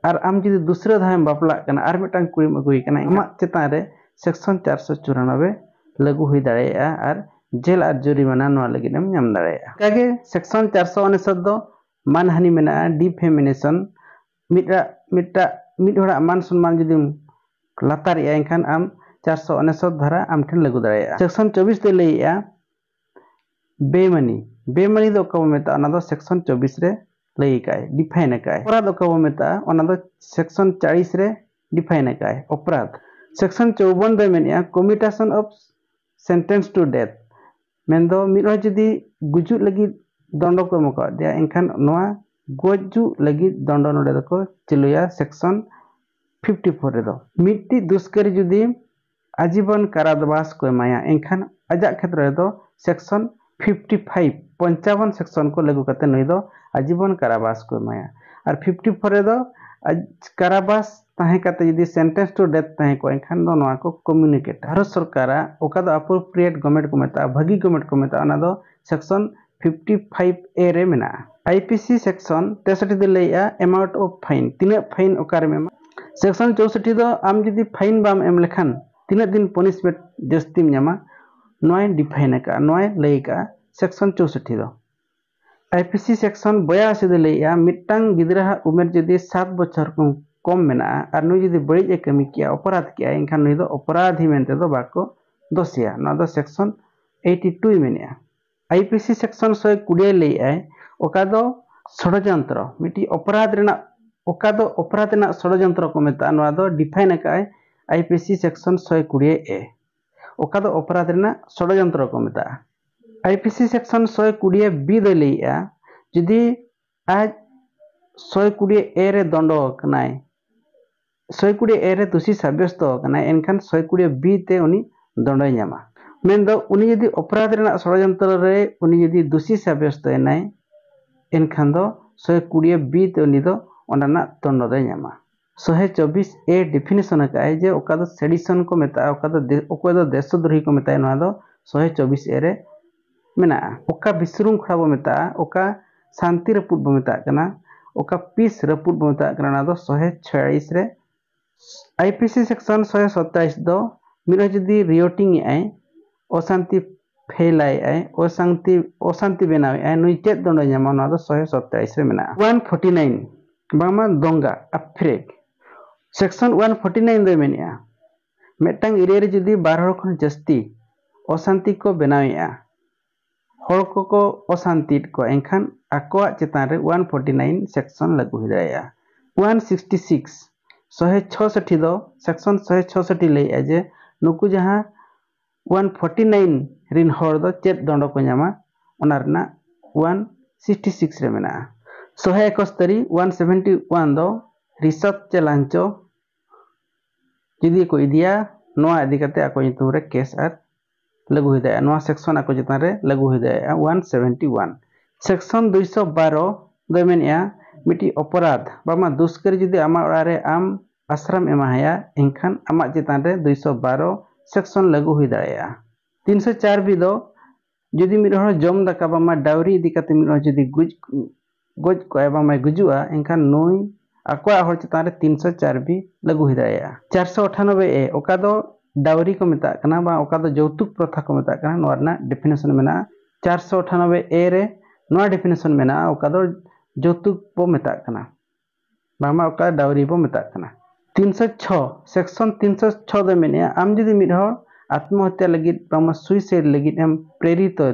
ᱟᱨ ᱟᱢ ᱡᱩᱫᱤ ᱫᱩᱥᱨᱟᱹ ᱫᱷᱟᱣ ᱮᱢ ᱵᱟᱯᱞᱟᱜ ᱠᱟᱱᱟ, ᱟᱨ ᱢᱤᱫᱴᱟᱝ ᱠᱩᱲᱤᱢ ᱟᱹᱜᱩᱭᱮ ᱠᱟᱱᱟ, ᱟᱢᱟᱜ ᱪᱮᱛᱟᱱ ᱨᱮ ᱥᱮᱠᱥᱚᱱ ᱪᱟᱨᱥᱚ ᱪᱩᱨᱟᱱᱚᱵᱵᱳᱭ ᱞᱟᱹᱜᱩ ᱦᱩᱭ ᱫᱟᱲᱮᱭᱟᱜᱼᱟ ᱟᱨ ᱡᱮᱞ ᱟᱨ ᱡᱩᱨᱤᱢᱟᱱᱟ ᱱᱚᱣᱟ ᱞᱟᱹᱜᱤᱫ ᱮᱢ ᱧᱟᱢ ᱫᱟᱲᱮᱭᱟᱜᱼᱟ᱾ ᱚᱱᱠᱟᱜᱮ ᱥᱮᱠᱥᱚᱱ ᱪᱟᱨᱥᱚ ᱩᱱᱤᱥᱚᱛ ᱫᱚ ᱢᱟᱱᱦᱟᱱᱤ ᱢᱮᱱᱟᱜᱼᱟ, ᱰᱤᱯᱷᱮᱢᱮᱥᱚᱱ, ᱢᱤᱫ, ᱢᱤᱫᱴᱟᱜ, ᱢᱤᱫ ᱦᱚᱲᱟᱜ ᱢᱟᱱ ᱥᱚᱱᱢᱟᱱ ᱡᱩᱫᱤᱢ ᱞᱟᱛᱟᱨᱮᱜᱼᱟ, ᱮᱱᱠᱷᱟᱱ ᱟᱢ ᱪᱟᱨᱥᱚ ᱩᱱᱤᱥᱚᱛ ᱫᱷᱟᱨᱟ ᱟᱢ ᱴᱷᱮᱱ ᱞᱟᱹᱜᱩ ᱫᱟᱲᱮᱭᱟᱜᱼᱟ᱾ ᱥᱮᱠᱥᱚᱱ ᱪᱚᱵᱵᱤᱥ ᱫᱚᱭ ᱞᱟᱹᱭᱮᱜᱼᱟ ᱵᱮᱢᱟᱱᱤ᱾ ᱵᱮᱢᱟᱱᱤ ᱫᱚ ᱚᱠᱟ ᱵᱚ ᱢᱮᱛᱟᱜᱼᱟ? ᱚᱱᱟ ᱫᱚ ᱥᱮᱠᱥᱚᱱ ᱪᱚᱵᱵᱤᱥ ᱨᱮ ᱞᱟᱹᱭ ᱟᱠᱟᱫᱼᱟᱭ, ᱰᱤᱯᱷᱟᱭᱤᱱ ᱟᱠᱟᱫᱼᱟᱭ᱾ ᱚᱯᱨᱟᱫᱷ ᱚᱠᱟ ᱵᱚ ᱢᱮᱛᱟᱜᱼᱟ? ᱚᱱᱟ ᱫᱚ ᱥᱮᱠᱥᱚᱱ ᱪᱟᱞᱤᱥ ᱨᱮ ᱰᱤᱯᱷᱟᱭᱤᱱ ᱟᱠᱟᱫᱼᱟᱭ, ᱚᱯᱨᱟᱫᱷ᱾ ᱥᱮᱠᱥᱚᱱ ᱪᱚᱣᱵᱚᱱ ᱫᱚᱭ ᱢᱮᱱᱮᱫᱼᱟ commutation of sentence to death, ᱢᱮᱱᱫᱚ ᱢᱤᱫ ᱦᱚᱲ ᱡᱩᱫᱤ ᱜᱩᱡᱩᱜ ᱞᱟᱹᱜᱤᱫ ᱫᱚᱱᱰᱚ ᱠᱚ ᱮᱢ ᱟᱠᱟᱫᱮᱭᱟ, ᱮᱱᱠᱷᱟᱱ ᱱᱚᱣᱟ ᱜᱩᱡᱩᱜ ᱞᱟᱹᱜᱤᱫ ᱫᱚᱱᱰᱚ ᱱᱚᱰᱮ ᱫᱚᱠᱚ ᱪᱟᱹᱞᱩᱭᱟ ᱥᱮᱠᱥᱚᱱ ᱯᱷᱤᱯᱴᱤ ᱯᱷᱳᱨ ᱨᱮᱫᱚ᱾ ᱢᱤᱫᱴᱤᱡ ᱫᱩᱥᱠᱟᱹᱨᱤ ᱡᱩᱫᱤ ᱟᱡᱤᱵᱚᱱ ᱠᱟᱨᱟᱫᱵᱟᱥ ᱠᱚ ᱮᱢᱟᱭᱟ, ᱮᱱᱠᱷᱟᱱ ᱟᱡᱟᱜ ᱠᱷᱮᱛᱨᱚ ᱨᱮᱫᱚ ᱥᱮᱠᱥᱚᱱ ᱯᱷᱤᱯᱴᱤ ᱯᱷᱟᱭᱤᱵᱷ ᱯᱚᱧᱪᱟᱵᱚᱱ ᱥᱮᱠᱥᱚᱱ ᱠᱚ ᱞᱟᱹᱜᱩ ᱠᱟᱛᱮ ᱱᱩᱭ ᱫᱚ ᱟᱡᱤᱵᱚᱱ ᱠᱟᱨᱟᱵᱟᱥ ᱠᱚ ᱮᱢᱟᱭᱟ᱾ ᱟᱨ ᱯᱷᱤᱯᱴᱤ ᱯᱷᱳᱨ ᱨᱮᱫᱚ ᱟᱡ ᱠᱟᱨᱟᱵᱟᱥ ᱛᱟᱦᱮᱸ ᱠᱟᱛᱮ ᱡᱩᱫᱤ ᱥᱮᱱᱴᱮᱱᱥ ᱴᱩ ᱰᱮᱛᱷ ᱛᱟᱦᱮᱸ ᱠᱚᱜᱼᱟ, ᱮᱱᱠᱷᱟᱱ ᱫᱚ ᱱᱚᱣᱟ ᱠᱚ ᱠᱚᱢᱤᱭᱩᱱᱤᱠᱮᱴ᱾ ᱵᱷᱟᱨᱚᱛ ᱥᱚᱨᱠᱟᱨᱟᱜ ᱚᱠᱟ ᱫᱚ ᱟᱯᱨᱳᱯᱨᱤᱭᱮᱴ ᱜᱚᱵᱷᱢᱮᱱᱴ ᱠᱚ ᱢᱮᱛᱟᱜᱼᱟ, ᱵᱷᱟᱹᱜᱤ ᱜᱚᱵᱷᱢᱮᱱᱴ ᱠᱚ ᱢᱮᱛᱟᱜᱼᱟ, ᱚᱱᱟ ᱫᱚ ᱥᱮᱠᱥᱚᱱ ᱯᱷᱤᱯᱴᱤ ᱯᱷᱟᱭᱤᱵᱷ ᱮ ᱨᱮ ᱢᱮᱱᱟᱜᱼᱟ᱾ ᱟᱭ ᱯᱤ ᱥᱤ ᱥᱮᱠᱥᱚᱱ ᱛᱮᱥᱚᱴᱴᱤ ᱫᱚ ᱞᱟᱹᱭᱮᱜᱼᱟ amount of fine, ᱛᱤᱱᱟᱹᱜ ᱯᱷᱟᱭᱤᱱ ᱚᱠᱟᱨᱮᱢ ᱮᱢᱟ᱾ ᱥᱮᱠᱥᱚᱱ ᱪᱳᱥᱚᱴᱴᱤ ᱫᱚ ᱟᱢ ᱡᱩᱫᱤ ᱯᱷᱟᱭᱤᱱ ᱵᱟᱢ ᱮᱢ ᱞᱮᱠᱷᱟᱱ ᱛᱤᱱᱟᱹᱜ ᱫᱤᱱ ᱯᱚᱱᱤᱥᱢᱮᱱᱴ ᱡᱟᱹᱥᱛᱤᱢ ᱧᱟᱢᱟ, ᱱᱚᱣᱟᱭ ᱰᱤᱯᱷᱟᱭᱤᱱ ᱟᱠᱟᱫᱼᱟ, ᱱᱚᱣᱟᱭ ᱞᱟᱹᱭ ᱟᱠᱟᱫᱼᱟ ᱥᱮᱠᱥᱚᱱ ᱪᱳᱥᱚᱴᱴᱤ ᱫᱚ᱾ ᱟᱭ ᱯᱤ ᱥᱤ ᱥᱮᱠᱥᱚᱱ ᱵᱚᱭᱟᱥᱤ ᱫᱚ ᱞᱟᱹᱭᱮᱜᱼᱟ, ᱢᱤᱫᱴᱟᱝ ᱜᱤᱫᱽᱨᱟᱹᱣᱟᱜ ᱩᱢᱮᱨ ᱡᱩᱫᱤ ᱥᱟᱛ ᱵᱚᱪᱷᱚᱨ ᱠᱷᱚᱱ ᱠᱚᱢ ᱢᱮᱱᱟᱜᱼᱟ ᱟᱨ ᱱᱩᱭ ᱡᱩᱫᱤ ᱵᱟᱹᱲᱤᱡ ᱮ ᱠᱟᱹᱢᱤ ᱠᱮᱜᱼᱟ, ᱚᱯᱚᱨᱟᱫᱷ ᱠᱮᱜᱼᱟᱭ, ᱮᱱᱠᱷᱟᱱ ᱱᱩᱭ ᱫᱚ ᱚᱯᱚᱨᱟᱫᱷᱤ ᱢᱮᱱᱛᱮ ᱫᱚ ᱵᱟᱠᱚ ᱫᱳᱥᱮᱭᱟ᱾ ᱱᱚᱣᱟ ᱫᱚ ᱥᱮᱠᱥᱚᱱ ᱮᱭᱤᱴᱤ ᱴᱩᱭ ᱢᱮᱱᱮᱜᱼᱟ᱾ ᱟᱭ ᱯᱤ ᱥᱤ ᱥᱮᱠᱥᱚᱱ ᱥᱚᱭ ᱠᱩᱲᱤ ᱞᱟᱹᱭᱮᱜᱼᱟᱭ, ᱚᱠᱟ ᱫᱚ ᱥᱚᱲᱚᱡᱚᱱᱛᱨᱚ, ᱢᱤᱫᱴᱤᱡ ᱚᱯᱚᱨᱟᱫᱷ ᱨᱮᱱᱟᱜ, ᱚᱠᱟ ᱫᱚ ᱚᱯᱚᱨᱟᱫᱷ ᱨᱮᱱᱟᱜ ᱥᱚᱲᱚᱡᱚᱱᱛᱨᱚ ᱠᱚ ᱢᱮᱛᱟᱜᱼᱟ, ᱱᱚᱣᱟ ᱫᱚ ᱰᱤᱯᱷᱟᱭᱤᱱ ᱟᱠᱟᱫᱼᱟᱭ ᱟᱭ ᱯᱤ ᱥᱤ ᱥᱮᱠᱥᱚᱱ ᱥᱚᱭ ᱠᱩᱲᱤ ᱮ, ᱚᱠᱟ ᱫᱚ ᱚᱯᱚᱨᱟᱫᱷ ᱨᱮᱱᱟᱜ ᱥᱚᱲᱚᱡᱚᱱᱛᱨᱚ ᱠᱚ ᱢᱮᱛᱟᱜᱼᱟ᱾ ᱟᱭ ᱯᱤ ᱥᱤ ᱥᱮᱠᱥᱚᱱ ᱥᱚᱭ ᱠᱩᱲᱤ ᱵᱤ ᱫᱚᱭ ᱞᱟᱹᱭᱮᱜᱼᱟ, ᱡᱩᱫᱤ ᱟᱡ ᱥᱚᱭ ᱠᱩᱲᱤ ᱮ ᱨᱮ ᱫᱚᱱᱰᱚ ᱟᱠᱟᱱᱟᱭ, ᱥᱚᱭ ᱠᱩᱲᱤ ᱮ ᱨᱮ ᱫᱳᱥᱤ ᱥᱟᱵᱭᱚᱥᱛᱚ ᱟᱠᱟᱱᱟᱭ, ᱮᱱᱠᱷᱟᱱ ᱥᱚᱭ ᱠᱩᱲᱤ ᱵᱤ ᱛᱮ ᱩᱱᱤ ᱫᱚᱱᱰᱚᱭ ᱧᱟᱢᱟ᱾ ᱢᱮᱱᱫᱚ ᱩᱱᱤ ᱡᱩᱫᱤ ᱚᱯᱚᱨᱟᱫᱷ ᱨᱮᱱᱟᱜ ᱥᱚᱲᱚᱡᱚᱱᱛᱨᱚ ᱨᱮ ᱩᱱᱤ ᱡᱩᱫᱤ ᱫᱳᱥᱤ ᱥᱟᱵᱭᱚᱥᱛᱚᱭᱮᱱᱟᱭ, ᱮᱱᱠᱷᱟᱱ ᱫᱚ ᱥᱚᱭ ᱠᱩᱲᱤ ᱵᱤ ᱛᱮ ᱩᱱᱤ ᱫᱚ ᱚᱸᱰᱮᱱᱟᱜ ᱫᱚᱱᱰᱚ ᱫᱚᱭ ᱧᱟᱢᱟ᱾ ᱥᱚᱦᱮ ᱪᱚᱵᱵᱤᱥ ᱮ ᱰᱤᱯᱷᱤᱱᱮᱥᱚᱱ ᱟᱠᱟᱫᱼᱟᱭ ᱡᱮ ᱚᱠᱟ ᱫᱚ ᱥᱮᱰᱤᱥᱚᱱ ᱠᱚ ᱢᱮᱛᱟᱜᱼᱟ, ᱚᱠᱟ ᱫᱚ ᱫᱮ-, ᱚᱠᱚᱭ ᱫᱚ ᱫᱮᱥᱚᱫᱨᱳᱦᱤ ᱠᱚ ᱢᱮᱛᱟᱭᱟ, ᱱᱚᱣᱟ ᱫᱚ ᱥᱚᱦᱮ ᱪᱚᱵᱵᱤᱥ ᱮ ᱨᱮ ᱢᱮᱱᱟᱜᱼᱟ᱾ ᱚᱠᱟ ᱵᱤᱥᱨᱩᱝᱠᱷᱚᱲᱟ ᱵᱚ ᱢᱮᱛᱟᱜᱼᱟ, ᱚᱠᱟ ᱥᱟᱱᱛᱤ ᱨᱟᱹᱯᱩᱫ ᱵᱚ ᱢᱮᱛᱟᱜ ᱠᱟᱱᱟ, ᱚᱠᱟ ᱯᱤᱥ ᱨᱟᱹᱯᱩᱫ ᱵᱚ ᱢᱮᱛᱟᱜ ᱠᱟᱱᱟ, ᱚᱱᱟ ᱫᱚ ᱥᱚᱦᱮ ᱪᱷᱚᱭᱟᱞᱤᱥ ᱨᱮ᱾ ᱟᱭ ᱯᱤ ᱥᱤ ᱥᱮᱠᱥᱚᱱ ᱥᱚᱦᱮ ᱥᱟᱛᱟᱭᱤᱥ ᱫᱚ ᱢᱤᱫ ᱦᱚᱲ ᱡᱩᱫᱤ ᱨᱤᱭᱳᱴᱤᱝ ᱮᱜᱼᱟᱭ, ᱚᱥᱟᱱᱛᱤ ᱯᱷᱮᱞᱟᱭᱮᱜᱼᱟᱭ, ᱚᱥᱟᱱᱛᱤ, ᱚᱥᱟᱱᱛᱤ ᱵᱮᱱᱟᱣᱮᱜᱼᱟᱭ, ᱱᱩᱭ ᱪᱮᱫ ᱫᱚᱱᱰᱚᱭ ᱧᱟᱢᱟ? ᱱᱚᱣᱟ ᱫᱚ ᱥᱚᱦᱮ ᱥᱟᱛᱟᱭᱤᱥ ᱨᱮ ᱢᱮᱱᱟᱜᱼᱟ᱾ ᱚᱣᱟᱱ ᱯᱷᱳᱨᱴᱤ ᱱᱟᱭᱤᱱ, ᱵᱟᱝᱢᱟ ᱫᱚᱝᱜᱟ, ᱟᱯᱷᱨᱮᱠ᱾ ᱥᱮᱠᱥᱚᱱ ᱚᱣᱟᱱ ᱯᱷᱳᱨᱴᱤ ᱱᱟᱭᱤᱱ ᱫᱚᱭ ᱢᱮᱱᱮᱜᱼᱟ, ᱢᱤᱫᱴᱟᱝ ᱮᱨᱤᱭᱟ ᱨᱮ ᱡᱩᱫᱤ ᱵᱟᱨ ᱦᱚᱲ ᱠᱷᱚᱱ ᱡᱟᱹᱥᱛᱤ ᱚᱥᱟᱱᱛᱤ ᱠᱚ ᱵᱮᱱᱟᱣᱮᱜᱼᱟ, ᱦᱚᱲ ᱠᱚᱠᱚ ᱚᱥᱟᱱᱛᱤᱭᱮᱫ ᱠᱚᱣᱟ, ᱮᱱᱠᱷᱟᱱ ᱟᱠᱚᱣᱟᱜ ᱪᱮᱛᱟᱱ ᱨᱮ ᱚᱣᱟᱱ ᱯᱷᱳᱨᱴᱤ ᱱᱟᱭᱤᱱ ᱥᱮᱠᱥᱚᱱ ᱞᱟᱹᱜᱩ ᱦᱩᱭ ᱫᱟᱲᱮᱭᱟᱜᱼᱟ᱾ ᱚᱣᱟᱱ ᱥᱤᱠᱥᱴᱤ ᱥᱤᱠᱥ, ᱥᱚᱦᱮ ᱪᱷᱚᱥᱚᱴᱴᱤ ᱫᱚ, ᱥᱮᱠᱥᱚᱱ ᱥᱚᱦᱮ ᱪᱷᱚᱥᱚᱴᱴᱤ ᱞᱟᱹᱭᱮᱜᱼᱟ ᱡᱮ ᱱᱩᱠᱩ ᱡᱟᱦᱟᱸ ᱚᱣᱟᱱ ᱯᱷᱳᱨᱴᱤ ᱱᱟᱭᱤᱱ ᱨᱤᱱ ᱦᱚᱲ ᱫᱚ ᱪᱮᱫ ᱫᱚᱱᱰᱚ ᱠᱚ ᱧᱟᱢᱟ, ᱚᱱᱟ ᱨᱮᱱᱟᱜ ᱚᱣᱟᱱ ᱥᱤᱠᱥᱴᱤ ᱥᱤᱠᱥ ᱨᱮ ᱢᱮᱱᱟᱜᱼᱟ᱾ ᱥᱚᱦᱮ ᱮᱠᱚᱥᱛᱚᱨᱤ, ᱚᱣᱟᱱ ᱥᱮᱵᱷᱮᱱᱴᱤ ᱚᱣᱟᱱ ᱫᱚ ᱨᱤᱥᱚᱛ ᱪᱮ ᱞᱟᱧᱪᱚ ᱡᱩᱫᱤ ᱠᱚ ᱤᱫᱤᱭᱟ, ᱱᱚᱣᱟ ᱤᱫᱤ ᱠᱟᱛᱮ ᱟᱠᱚ ᱧᱩᱛᱩᱢ ᱨᱮ ᱠᱮᱥ ᱟᱨ ᱞᱟᱹᱜᱩ ᱦᱩᱭ ᱫᱟᱲᱮᱭᱟᱜᱼᱟ, ᱱᱚᱣᱟ ᱥᱮᱠᱥᱚᱱ ᱟᱠᱚ ᱪᱮᱛᱟᱱ ᱨᱮ ᱞᱟᱹᱜᱩ ᱦᱩᱭ ᱫᱟᱲᱮᱭᱟᱜᱼᱟ᱾ ᱚᱣᱟᱱ ᱥᱮᱵᱷᱮᱱᱴᱤ ᱚᱣᱟᱱ ᱥᱮᱠᱥᱚᱱ ᱫᱩᱭᱥᱚ ᱵᱟᱨᱚ ᱫᱚᱭ ᱢᱮᱱᱮᱫᱼᱟ, ᱢᱤᱫᱴᱤᱡ ᱚᱯᱚᱨᱟᱫᱷ ᱵᱟᱝᱢᱟ ᱫᱩᱥᱠᱟᱹᱨ ᱡᱩᱫᱤ ᱟᱢᱟᱜ ᱚᱲᱟᱜ ᱨᱮ ᱟᱢ ᱟᱥᱨᱟᱢ ᱮᱢᱟᱦᱟᱭᱟ, ᱮᱱᱠᱷᱟᱱ ᱟᱢᱟᱜ ᱪᱮᱛᱟᱱ ᱨᱮ ᱫᱩᱭᱥᱚ ᱵᱟᱨᱚ ᱥᱮᱠᱥᱚᱱ ᱞᱟᱹᱜᱩ ᱦᱩᱭ ᱫᱟᱲᱮᱭᱟᱜᱼᱟ᱾ ᱛᱤᱱᱥᱚ ᱪᱟᱨ ᱵᱤ ᱫᱚ ᱡᱩᱫᱤ ᱢᱤᱫ ᱦᱚᱲ ᱡᱚᱢ ᱫᱟᱠᱟ ᱵᱟᱝᱢᱟ ᱰᱟᱣᱨᱤ ᱤᱫᱤ ᱠᱟᱛᱮ ᱢᱤᱫ ᱦᱚᱲ ᱡᱩᱫᱤ ᱜᱩᱡ ᱜᱚᱡ ᱠᱚᱜᱼᱟᱭ ᱵᱟᱝᱢᱟᱭ ᱜᱩᱡᱩᱜᱼᱟ, ᱮᱱᱠᱷᱟᱱ ᱱᱩᱭ ᱟᱠᱚᱣᱟᱜ ᱦᱚᱲ ᱪᱮᱛᱟᱱ ᱨᱮ ᱛᱤᱱᱥᱚ ᱪᱟᱨ ᱵᱤ ᱞᱟᱹᱜᱩ ᱦᱩᱭ ᱫᱟᱲᱮᱭᱟᱜᱼᱟ᱾ ᱪᱟᱨᱥᱚ ᱟᱴᱷᱟᱱᱚᱵᱵᱳᱭ ᱮ, ᱚᱠᱟ ᱫᱚ ᱰᱟᱣᱨᱤ ᱠᱚ ᱢᱮᱛᱟᱜ ᱠᱟᱱᱟ, ᱵᱟᱝ ᱚᱠᱟ ᱫᱚ ᱡᱳᱣᱛᱩᱠ ᱯᱨᱚᱛᱷᱟ ᱠᱚ ᱢᱮᱛᱟᱜ ᱠᱟᱱᱟ, ᱱᱚᱣᱟ ᱨᱮᱱᱟᱜ ᱰᱮᱯᱷᱤᱱᱮᱥᱚᱱ ᱢᱮᱱᱟᱜᱼᱟ᱾ ᱪᱟᱨᱥᱚ ᱟᱴᱷᱟᱱᱚᱵᱵᱳᱭ ᱮ ᱨᱮ ᱱᱚᱣᱟ ᱰᱮᱯᱷᱤᱱᱮᱥᱚᱱ ᱢᱮᱱᱟᱜᱼᱟ, ᱚᱠᱟ ᱫᱚ ᱡᱳᱣᱛᱩᱠ ᱵᱚ ᱢᱮᱛᱟᱜ ᱠᱟᱱᱟ, ᱵᱟᱝᱢᱟ ᱚᱠᱟ ᱰᱟᱣᱨᱤ ᱵᱚ ᱢᱮᱛᱟᱜ ᱠᱟᱱᱟ᱾ ᱛᱤᱱᱥᱚ ᱪᱷᱚ, ᱥᱮᱠᱥᱚᱱ ᱛᱤᱱᱥᱚ ᱪᱷᱚ ᱫᱚ ᱢᱮᱱᱮᱫᱼᱟ, ᱟᱢ ᱡᱩᱫᱤ ᱢᱤᱫ ᱦᱚᱲ ᱟᱛᱢᱚᱦᱚᱛᱭᱟ ᱞᱟᱹᱜᱤᱫ ᱵᱟᱝᱢᱟ ᱥᱩᱭᱥᱟᱭᱤᱰ ᱞᱟᱹᱜᱤᱫ ᱮᱢ ᱯᱨᱮᱨᱤᱛᱚ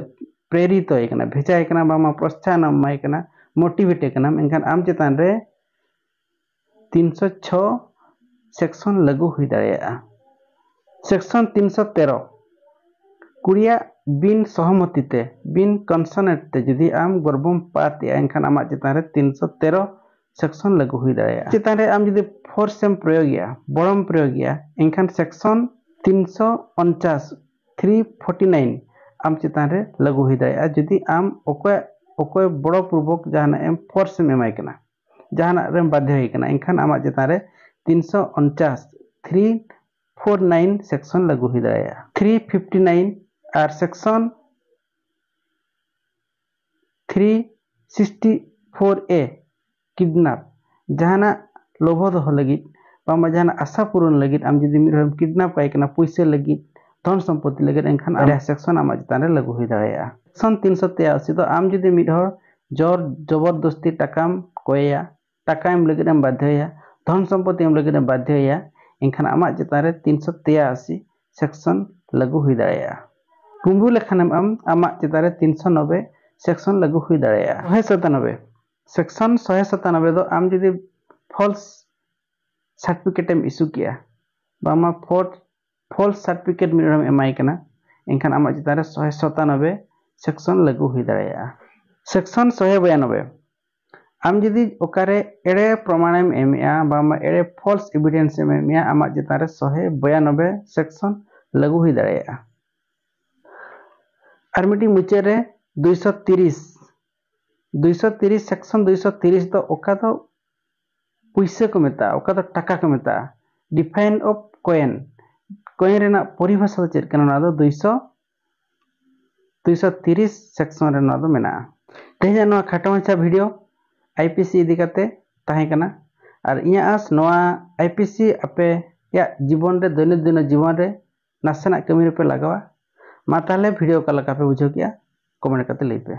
ᱯᱨᱮᱨᱤᱛᱚᱭ ᱠᱟᱱᱟ, ᱵᱷᱮᱡᱟᱭ ᱠᱟᱱᱟ, ᱵᱟᱝᱢᱟ ᱯᱨᱚᱥᱪᱟᱦᱚᱱ ᱮᱢ ᱮᱢᱟᱭ ᱠᱟᱱᱟ, ᱢᱳᱴᱤᱵᱷᱮᱴ ᱮ ᱠᱟᱱᱟᱢ, ᱮᱱᱠᱷᱟᱱ ᱟᱢ ᱪᱮᱛᱟᱱ ᱨᱮ ᱛᱤᱱᱥᱚ ᱪᱷᱚ ᱥᱮᱠᱥᱚᱱ ᱞᱟᱹᱜᱩ ᱦᱩᱭ ᱫᱟᱲᱮᱭᱟᱜᱼᱟ᱾ ᱥᱮᱠᱥᱚᱱ ᱛᱤᱱᱥᱚ ᱛᱮᱨᱚ, ᱠᱩᱲᱤᱭᱟᱜ ᱵᱤᱱ ᱥᱚᱦᱚᱢᱚᱛᱤ ᱛᱮ, ᱵᱤᱱ ᱠᱚᱱᱥᱮᱱᱴ ᱛᱮ ᱡᱩᱫᱤ ᱟᱢ ᱜᱚᱨᱵᱷᱚᱢ ᱯᱟᱛ ᱮᱜᱼᱟ, ᱮᱱᱠᱷᱟᱱ ᱟᱢᱟᱜ ᱪᱮᱛᱟᱱ ᱨᱮ ᱛᱤᱱᱥᱚ ᱛᱮᱨᱚ ᱥᱮᱠᱥᱚᱱ ᱞᱟᱹᱜᱩ ᱦᱩᱭ ᱫᱟᱲᱮᱭᱟᱜᱼᱟ᱾ ᱪᱮᱛᱟᱱ ᱨᱮ ᱟᱢ ᱡᱩᱫᱤ ᱯᱷᱳᱨᱥ ᱮᱢ ᱯᱨᱚᱭᱳᱜᱮᱜᱼᱟ, ᱵᱚᱲᱚᱢ ᱯᱨᱚᱭᱳᱜᱮᱜᱼᱟ, ᱮᱱᱠᱷᱟᱱ ᱥᱮᱠᱥᱚᱱ ᱛᱤᱱᱥᱚ ᱩᱱᱪᱟᱥ, ᱛᱷᱨᱤ ᱯᱷᱳᱨᱴᱤ ᱱᱟᱭᱤᱱ ᱟᱢ ᱪᱮᱛᱟᱱ ᱨᱮ ᱞᱟᱹᱜᱩ ᱦᱩᱭ ᱫᱟᱲᱮᱭᱟᱜᱼᱟ, ᱡᱩᱫᱤ ᱟᱢ ᱚᱠᱚᱭ ᱚᱠᱚᱭ ᱵᱚᱲᱚ ᱯᱩᱨᱵᱚᱠ ᱡᱟᱦᱟᱱᱟᱜ ᱮᱢ ᱯᱷᱳᱨᱥ ᱮᱢ ᱮᱢᱟᱭ ᱠᱟᱱᱟ, ᱡᱟᱦᱟᱱᱟᱜ ᱨᱮᱢ ᱵᱟᱫᱷᱭᱚᱭᱮ ᱠᱟᱱᱟ, ᱮᱱᱠᱷᱟᱱ ᱟᱢᱟᱜ ᱪᱮᱛᱟᱱ ᱨᱮ ᱛᱤᱱᱥᱚ ᱩᱱᱪᱟᱥ, ᱛᱷᱨᱤ ᱯᱷᱳᱨ ᱱᱟᱭᱤᱱ ᱥᱮᱠᱥᱚᱱ ᱞᱟᱹᱜᱩ ᱦᱩᱭ ᱫᱟᱲᱮᱭᱟᱜᱼᱟ᱾ ᱛᱷᱨᱤ ᱯᱷᱤᱯᱴᱤ ᱱᱟᱭᱤᱱ ᱟᱨ ᱥᱮᱠᱥᱚᱱ ᱛᱷᱨᱤ ᱥᱤᱠᱥᱴᱤ ᱯᱷᱳᱨ ᱮ, ᱠᱤᱰᱱᱟᱯ, ᱡᱟᱦᱟᱱᱟᱜ ᱞᱳᱵᱷᱚ ᱫᱚᱦᱚ ᱞᱟᱹᱜᱤᱫ, ᱵᱟᱝᱢᱟ ᱡᱟᱦᱟᱱᱟᱜ ᱟᱥᱟ ᱯᱩᱨᱚᱱ ᱞᱟᱹᱜᱤᱫ ᱟᱢ ᱡᱩᱫᱤ ᱢᱤᱫ ᱦᱚᱲᱮᱢ ᱠᱤᱰᱱᱟᱯ ᱠᱟᱭ ᱠᱟᱱᱟ ᱯᱩᱭᱥᱟᱹ ᱞᱟᱹᱜᱤᱫ, ᱫᱷᱚᱱ ᱥᱚᱢᱯᱚᱛᱤ ᱞᱟᱹᱜᱤᱫ, ᱮᱱᱠᱷᱟᱱ ᱟᱨᱮᱭᱟᱜ ᱥᱮᱠᱥᱚᱱ ᱟᱢᱟᱜ ᱪᱮᱛᱟᱱ ᱨᱮ ᱞᱟᱹᱜᱩ ᱦᱩᱭ ᱫᱟᱲᱮᱭᱟᱜᱼᱟ᱾ ᱥᱮᱠᱥᱚᱱ ᱛᱤᱱᱥᱚ ᱛᱮᱭᱟᱥᱤ ᱫᱚ ᱟᱢ ᱡᱩᱫᱤ ᱢᱤᱫ ᱦᱚᱲ ᱡᱳᱨ ᱡᱚᱵᱚᱨᱫᱚᱥᱛᱤ ᱴᱟᱠᱟᱢ ᱠᱚᱭᱮᱭᱟ, ᱴᱟᱠᱟ ᱮᱢ ᱞᱟᱹᱜᱤᱫ ᱮᱢ ᱵᱟᱫᱷᱭᱚᱭᱟ, ᱫᱷᱚᱱ ᱥᱚᱢᱯᱚᱛᱤ ᱮᱢ ᱞᱟᱹᱜᱤᱫ ᱮᱢ ᱵᱟᱫᱷᱭᱚᱭᱟ, ᱮᱱᱠᱷᱟᱱ ᱟᱢᱟᱜ ᱪᱮᱛᱟᱱ ᱨᱮ ᱛᱤᱱᱥᱚ ᱛᱮᱭᱟᱥᱤ ᱥᱮᱠᱥᱚᱱ ᱞᱟᱹᱜᱩ ᱦᱩᱭ ᱫᱟᱲᱮᱭᱟᱜᱼᱟ᱾ ᱠᱩᱢᱵᱽᱲᱩ ᱞᱮᱠᱷᱟᱱᱮᱢ ᱟᱢ, ᱟᱢᱟᱜ ᱪᱮᱛᱟᱱ ᱨᱮ ᱛᱤᱱᱥᱚ ᱱᱚᱵᱵᱳᱭ ᱥᱮᱠᱥᱚᱱ ᱞᱟᱹᱜᱩ ᱦᱩᱭ ᱫᱟᱲᱮᱭᱟᱜᱼᱟ᱾ ᱥᱚᱦᱮ ᱥᱟᱛᱟᱱᱚᱵᱵᱳᱭ, ᱥᱮᱠᱥᱚᱱ ᱥᱚᱦᱮ ᱥᱟᱛᱟᱱᱚᱵᱵᱳᱭ ᱫᱚ ᱟᱢ ᱡᱩᱫᱤ ᱯᱷᱚᱞᱥ ᱥᱟᱨᱴᱤᱯᱷᱤᱠᱮᱴ ᱮᱢ ᱤᱥᱩ ᱠᱮᱜᱼᱟ, ᱵᱟᱝᱢᱟ ᱯᱷᱚᱞᱥ ᱥᱟᱨᱴᱤᱯᱷᱤᱠᱮᱴ ᱢᱤᱫ ᱦᱚᱲᱮᱢ ᱮᱢᱟᱭ ᱠᱟᱱᱟ, ᱮᱱᱠᱷᱟᱱ ᱟᱢᱟᱜ ᱪᱮᱛᱟᱱ ᱨᱮ ᱥᱚᱦᱮ ᱥᱟᱛᱟᱱᱚᱵᱵᱳᱭ ᱥᱮᱠᱥᱚᱱ ᱞᱟᱹᱜᱩ ᱦᱩᱭ ᱫᱟᱲᱮᱭᱟᱜᱼᱟ᱾ ᱥᱮᱠᱥᱚᱱ ᱥᱚᱦᱮ ᱵᱚᱭᱟᱱᱚᱵᱵᱳᱭ, ᱟᱢ ᱡᱩᱫᱤ ᱚᱠᱟᱨᱮ ᱮᱲᱮ ᱯᱨᱚᱢᱟᱬᱮᱢ ᱮᱢᱮᱜᱼᱟ, ᱵᱟᱝᱢᱟ ᱮᱲᱮ ᱯᱷᱚᱞᱥ ᱮᱵᱷᱤᱰᱮᱱᱥ ᱮᱢ ᱮᱢᱮᱜᱼᱟ, ᱟᱢᱟᱜ ᱪᱮᱛᱟᱱ ᱨᱮ ᱥᱚᱦᱮ ᱵᱚᱭᱟᱱᱚᱵᱵᱳᱭ ᱥᱮᱠᱥᱚᱱ ᱞᱟᱹᱜᱩ ᱦᱩᱭ ᱫᱟᱲᱮᱭᱟᱜᱼᱟ᱾ ᱟᱨ ᱢᱤᱫᱴᱤᱡ ᱢᱩᱪᱟᱹᱫ ᱨᱮ ᱫᱩᱭᱥᱚ ᱛᱤᱨᱤᱥ, ᱫᱩᱭᱥᱚ ᱛᱤᱨᱤᱥ, section ᱫᱩᱭᱥᱚ ᱛᱤᱨᱤᱥ ᱫᱚ ᱚᱠᱟ ᱫᱚ ᱯᱩᱭᱥᱟᱹ ᱠᱚ ᱢᱮᱛᱟᱜᱼᱟ, ᱚᱠᱟ ᱫᱚ ᱴᱟᱠᱟ ᱠᱚ ᱢᱮᱛᱟᱜᱼᱟ, define of coin, coin ᱨᱮᱱᱟᱜ ᱯᱚᱨᱤᱵᱷᱟᱥᱟ ᱫᱚ ᱪᱮᱫ ᱠᱟᱱᱟ, ᱱᱚᱣᱟ ᱫᱚ ᱫᱩᱭᱥᱚ ᱫᱩᱭᱥᱚ ᱛᱤᱨᱤᱥ section ᱨᱮ ᱱᱚᱣᱟ ᱫᱚ ᱢᱮᱱᱟᱜᱼᱟ᱾ ᱛᱮᱦᱮᱧᱟᱜ ᱱᱚᱣᱟ ᱠᱷᱟᱴᱚ ᱢᱟᱪᱷᱟ video I P C ᱤᱫᱤ ᱠᱟᱛᱮ ᱛᱟᱦᱮᱸ ᱠᱟᱱᱟ᱾ ᱟᱨ ᱤᱧᱟᱹᱜ ᱟᱸᱥ, ᱱᱚᱣᱟ I P C ᱟᱯᱮᱭᱟᱜ ᱡᱤᱵᱚᱱ ᱨᱮ, ᱫᱳᱭᱱᱚᱱᱫᱤᱱ ᱡᱤᱵᱚᱱ ᱨᱮ ᱱᱟᱥᱮᱱᱟᱜ ᱠᱟᱹᱢᱤ ᱨᱮᱯᱮ ᱞᱟᱜᱟᱣᱟ᱾ ᱢᱟ ᱛᱟᱦᱚᱞᱮ video ᱚᱠᱟ ᱞᱮᱠᱟ ᱯᱮ ᱵᱩᱡᱷᱟᱹᱣ ᱠᱮᱜᱼᱟ, comment ᱠᱟᱛᱮ ᱞᱟᱹᱭ ᱯᱮ᱾